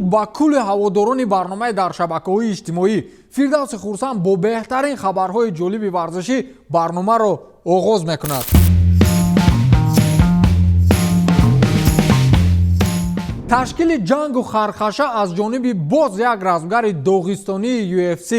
Дуруд ба кулли ҳаводорони барномаи дар шабакаҳои иҷтимоӣ. Фирдавси Хурсанд бо беҳтарин хабарҳои ҷолиби варзишӣ барномаро оғоз мекунад. Ташкили ҷангу хархаша аз ҷониби боз як размгари доғистонии UFC.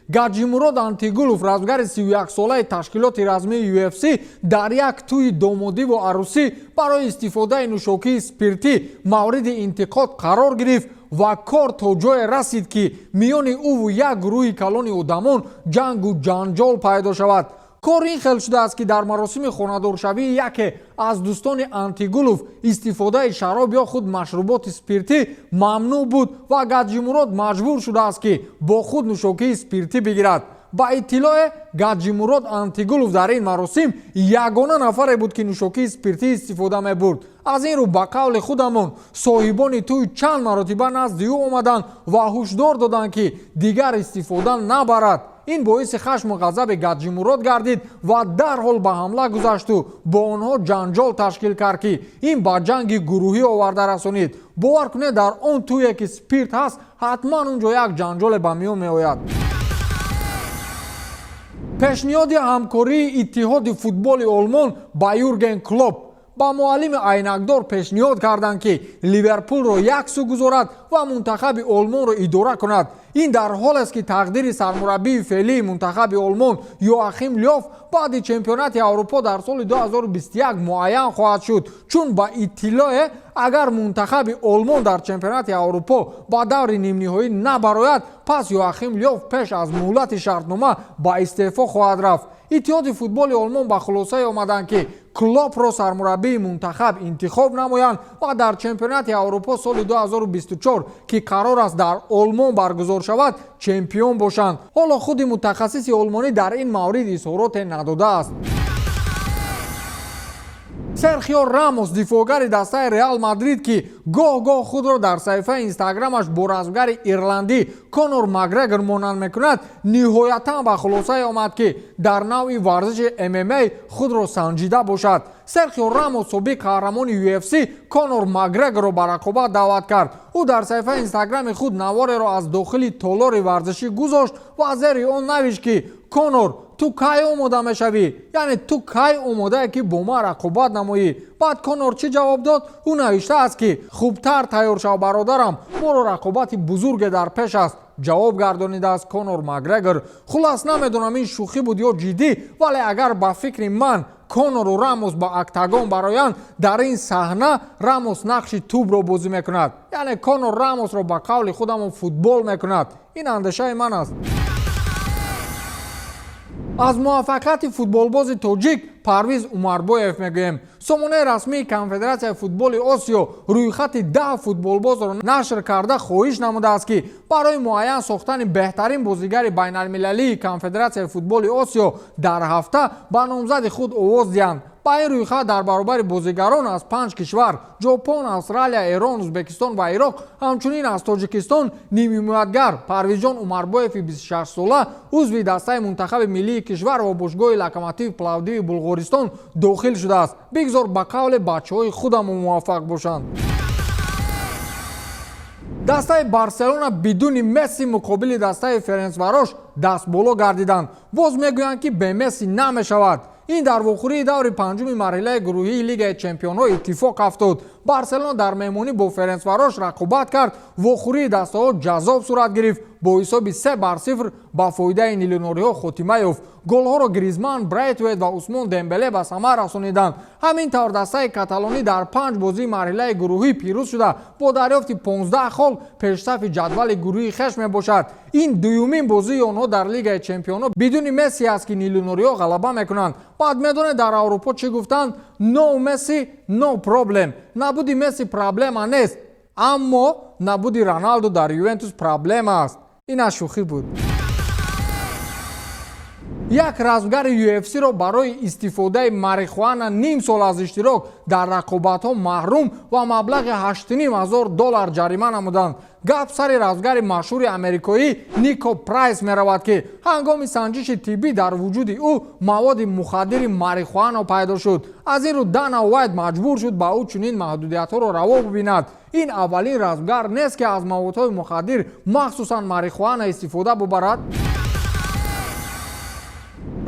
Гаджимурод Антигулов, размгари 31-солаи ташкилоти размии UFC, дар як тӯи домодиву арӯсӣ барои истифодаи нӯшокии спиртӣ мавриди интиқод қарор гирифт ва кор то ҷое расид, ки миёни ӯву як гурӯҳи калони одамон ҷангу ҷанҷол пайдо шавад. Кор ин хел шудааст, ки дар маросими хонадоршавии яке аз дӯстони Антигулов истифодаи шароб ё худ машруботи спиртӣ мамнӯъ буд ва Гаджимурод маҷбур шудааст, ки бо худ нӯшокии спиртӣ бигирад. Ба иттилоe, Гаджимурод Антигулов дар ин маросим ягона нафаре буд, ки нӯшокии спиртӣ истифода мебурд. Аз ин рӯ, ба қавли худамон, соҳибони тӯй чанд маротиба назди ӯ омаданд ва ҳушдор доданд, ки дигар истифода набарад. Ин боиси хашму ғазаби Гаджимурод гардид ва дарҳол ба ҳамла гузашту бо онҳо ҷанҷол ташкил кард, ки ин ба ҷанги гурӯҳӣ оварда расонид. Бовар кунед, дар он тӯе ки спирт ҳаст, ҳатман он ҷо як ҷанҷоле ба миён меояд. Пешниҳоди ҳамкории Иттиҳоди футболи Олмон ба Юрген Клоп. Ба муаллими айнакдор пешниҳод карданд, ки Ливерпулро як сӯ гузорад ва мунтахаби Олмонро идора кунад. Ин дар ҳолест, ки тақдири сармураббии феълии мунтахаби Олмон Йоахим Лёв баъди чемпионати Аврупо дар соли 2021 муайян хоҳад шуд, чун ба иттилоe, агар мунтахаби Олмон дар чемпионати Аврупо ба даври нимниҳоӣ набарояд, пас Йоахим Лёв пеш аз муҳлати шартнома ба истеъфо хоҳад рафт. Иттиҳоди футболи Олмон ба хулосае омаданд, ки Клопро сармураббии мунтахаб интихоб намоянд ва дар чемпионати Аврупо соли 2024, ки қарор аст дар Олмон баргузор шавад, чемпион бошанд. Ҳоло худи мутахассиси олмонӣ дар ин маврид изҳороте надодааст. Серхио Рамос, дифоъгари дастаи Реал Мадрид, ки гоҳ-гоҳ худро дар саҳифаи Инстаграмаш бо размгари ирландӣ Конор Макгрегор монанд мекунад, ниҳоятан ба хулосае омад, ки дар навъи варзиши ММА худро санҷида бошад. Серхио Рамос собиқ қаҳрамони UFC Конор Макгрегорро ба рақобат даъват кард. Ӯ дар саҳифаи Инстаграми худ навореро аз дохили толори варзишӣ гузошт ва зери он навишт, ки «Конор, ту кай омода мешавӣ? Яъне ту кай омодае, ки бо ман рақобат намоӣ?» Баъд Конор чӣ ҷавоб дод? Ӯ навиштааст, ки «Хубтар тайёр шав, бародарам, моро рақобати бузурге дар пеш аст», ҷавоб гардонидааст Конор Макгрегор. Хулас, намедонам, ин шӯхӣ буд ё ҷиддӣ, вале агар ба фикри ман Конору Рамос ба октагон бароянд, дар ин саҳна Рамос нақши тӯбро бозӣ мекунад, яъне Конор Рамосро ба қавли худамон футбол мекунад. Ин андешаи ман аст. Аз муваффақияти футболбози тоҷик Парвиз Умарбоев мегӯем. Сомонаи расмии Конфедератсияи футболи Осиё рӯйхати 10 футболбозро нашр карда, хоҳиш намудааст, ки барои муайян сохтани беҳтарин бозигари байналмилалии Конфедератсияи футболи Осиё дар ҳафта ба номзади худ овоз диҳанд. Ба ин рӯйхат дар баробари бозигарон аз панҷ кишвар: Ҷопон, Австралия, Эрон, Ӯзбекистон ва Ироқ, ҳамчунин аз Тоҷикистон нимҳимоятгар Парвизҷон Умарбоеви 26-сола, узви дастаи мунтахаби миллии кишвар ва бошгоҳи Локомотив Пловдиви Булғористон дохил шудааст. Бигзор ба қавле бачаҳои худамон муваффақ бошанд. Дастаи Барселона бидуни Месси муқобили дастаи Ференсварош дастболо гардиданд. Боз мегӯянд, ки бе Месси намешавад. Ин дар вохӯрии даври панҷуми марҳилаи гурӯҳии Лигаи чемпионҳо иттифоқ афтод. Барселона дар меҳмонӣ бо Ференсварош рақобат кард. Вохӯрии дастаҳо ҷаззоб сурат гирифт, бо ҳисоби 3-0 ба фоидаи нилунориҳо хотима ёфт. Голҳоро Гризман, Брейтвейт ва Усмон Дембеле ба самар расониданд. Ҳамин тавр, дастаи каталонӣ дар панҷ бозии марҳилаи гурӯҳӣ пирӯз шуда, бо дарёфти 15 хол пешсафи ҷадвали гурӯҳи хеш мебошад. Ин дуюмин бозии онҳо дар Лигаи чемпионҳо бидуни Месси аст, ки нилунориҳо ғалаба мекунанд. Баъд медонед, дар Аврупо чӣ гуфтанд? No Messi, no problem. Набуди Месси проблема нест, аммо набуди Роналду дар Ювентус проблема аст. Ин аз шӯхӣ буд. Як размгари UFC-ро барои истифодаи марихуана ним сол аз иштирок дар рақобатҳо маҳрум ва маблағи 8,5 ҳазор доллар ҷарима намуданд. Гап сари размгари машҳури америкоӣ Нико Прайс меравад, ки ҳангоми санҷиши тиббӣ дар вуҷуди ӯ маводи мухаддири марихуана пайдо шуд. Аз ин рӯ Дана Уайт маҷбур шуд, ба ӯ чунин маҳдудиятҳоро раво бибинад. Ин аввалин размгар нест, ки аз маводҳои мухаддир, махсусан марихуана, истифода бубарад.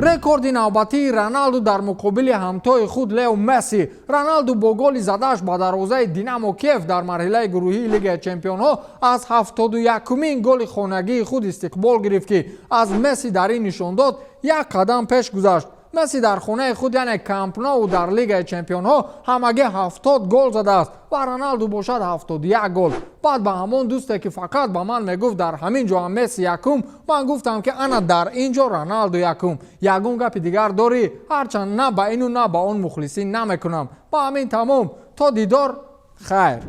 Рекорди навбатии Роналду дар муқобили ҳамтои худ Лео Месси. Роналду бо голи задааш ба дарвозаи Динамо Киев дар марҳилаи гурӯҳии Лигаи чемпионҳо аз 71-умин голи хонагии худ истиқбол гирифт, ки аз Месси дар ин нишондод як қадам пеш гузашт. Месси дар хонаи худ, яъне Камп Ноу, дар Лигаи чемпионҳо ҳамагӣ 70 гол задааст ва Роналду бошад 71 гол. Баъд ба ҳамон дӯсте, ки фақат ба ман мегуфт, дар ҳамин ҷо ҳам Месси якум, ман гуфтам, ки ана дар ин ҷо Роналду якум. Ягон гапи дигар дорӣ? Ҳарчанд на ба ину, на ба он мухлисӣ намекунам. Ба ҳамин тамом, то дидор, хайр.